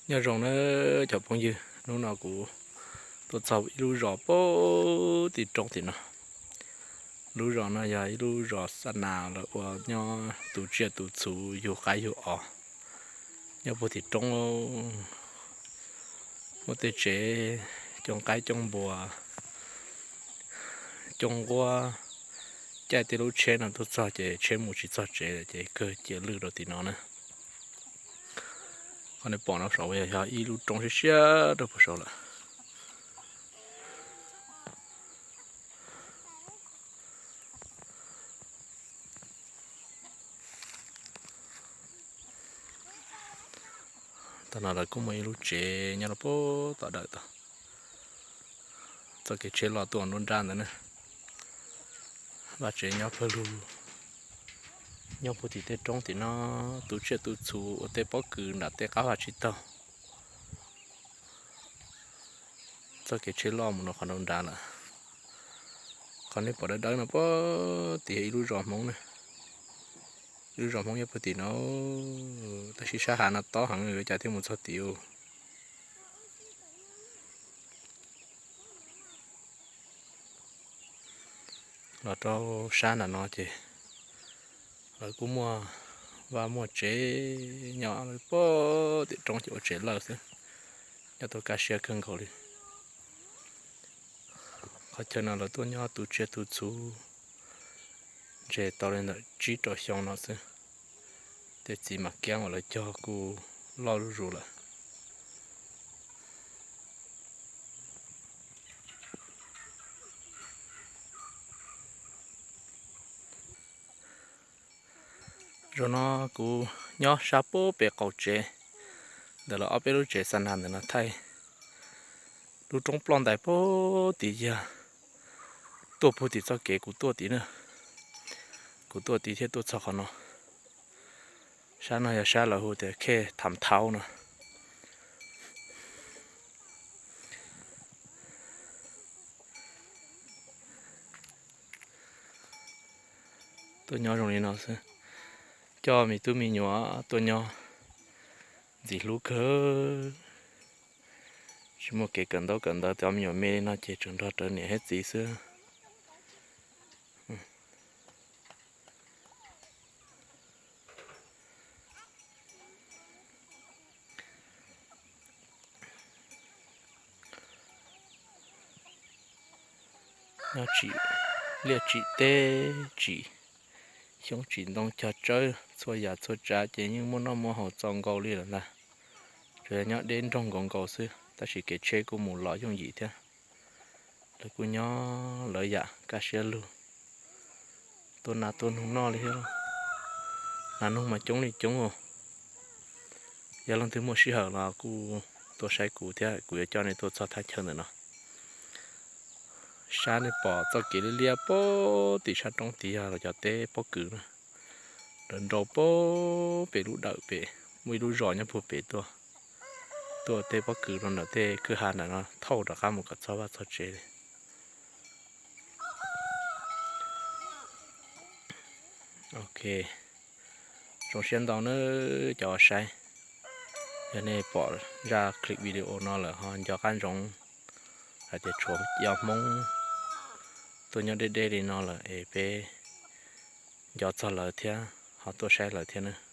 Nyob zoo nawb cov phooj ywg, hnub no kuv tuaj txog ib lub zos pem tim roob tim no. Lub zos no yog ib lub zos xa nas lawv ua nyob tu tsiaj tu txhu, yug qaib yug os nyob puag tim roob. Muaj tej tsev coob qaib coob npua, coob nquab. Caij tej lub tsheb no tuaj txog ces tsheb mus tsis txog tsev lawm ces kawg cia lwj rau tim no na. Qhov nej pom no saud yog ib lub roob siab siab rau puag saud lawm. Tam no lawv kuj muaj ib lub tsev nyob rau puag tom dawm tod. Txoj kev tsheb loj tuaj nruab nrab ntawd na. Vaj tsev nyob pawg lug, nyob puag tim tej roob tim no, tu tsiaj tu txhu ua tej pob kws nram tej qab vaj tsis taug. Txoj kev tsheb loj mus no qhov nruab nrab lawm. Qhov nej pom dawb dawb no puag tim yog ib lub zos Hmoob na. Ib lub zos Hmoob nyob puag tim no, tab sis sab hav no tob heev yuav cas thiaj mus txog tim. Los rau sab nram no ces lawv kuj muaj vaj muaj tsev nyob puag tim roob ces ua tsev lawj xwb, nyob tau kaj siab kawg nkaus li. Qhov chaw no lawv tuaj nyob tu tsiaj tu txhu ntshe tau li ntawm tsib rau xyoo no xwb. Tej txiv mam kiab uas lawv cog kuj loj zuj zus lawm. Zaum no kuv nyob sab puag pem qaum tsev ntawm lawv ob peb lub tsev xa nas ntawm no thaij lub roob ploj ntais puag tim yag tuaj puag tim txoj kev kuv tuaj tid na. Kuv tuaj tid thiab tuaj txog qhov no. Sab no yog sab lawv hu tias Khej Tham Thaub no. Tuaj nyob zoo li no xwb, coj me tub me nyuam tuaj nyob ntxim hlub kawg. Tsis muaj kev kawm ntaub kawm ntawv, cov me nyuam me li no ces tseem nrog rawv niam thiab txiv xwb. Nyob tsim liaj tsim teb, tsim xyoob tsim ntoo cog tsawb txhua yam txhua tsav ces yeej muaj noj muaj haus txaus nkaus li lawm ntag. Tsuas yog nyob deb nroog nkaus nkaus xwb, tab sis kev tsheb kuj mus los yooj yim thiab. Lawv kuj nyob lawv yam kaj siab lug, tua nas tua noog noj li thiab. Nas noog mas coob li coob os. Yog leej twg muaj sij hawm los kuj tuaj saib kuv thiab, kuv yuav coj nej tuaj txog thaj chaw ntawm no. Sab nej pom txoj kev liab liab puag tim sab roob tid yog los cov teb pob kws na. Nrov nrau puag pem lub dawm pem, muaj ib lub zos nyob puag pem tuaj. Tuaj teb pob kws rau ntawm tej kwj ha ntawm no thauj rov qab mus kom txog vaj txog tsev li. Ok, zoo siab ntau nawb cov uas saib. Yog nej pom zaj clip video no lawm ho nco qab ntsoov hais tias tshuav cov Hmoob tuaj nyob deb deb li no lawm es peb nco txog lawv thiab ho tuaj saib lawv thiab nawb.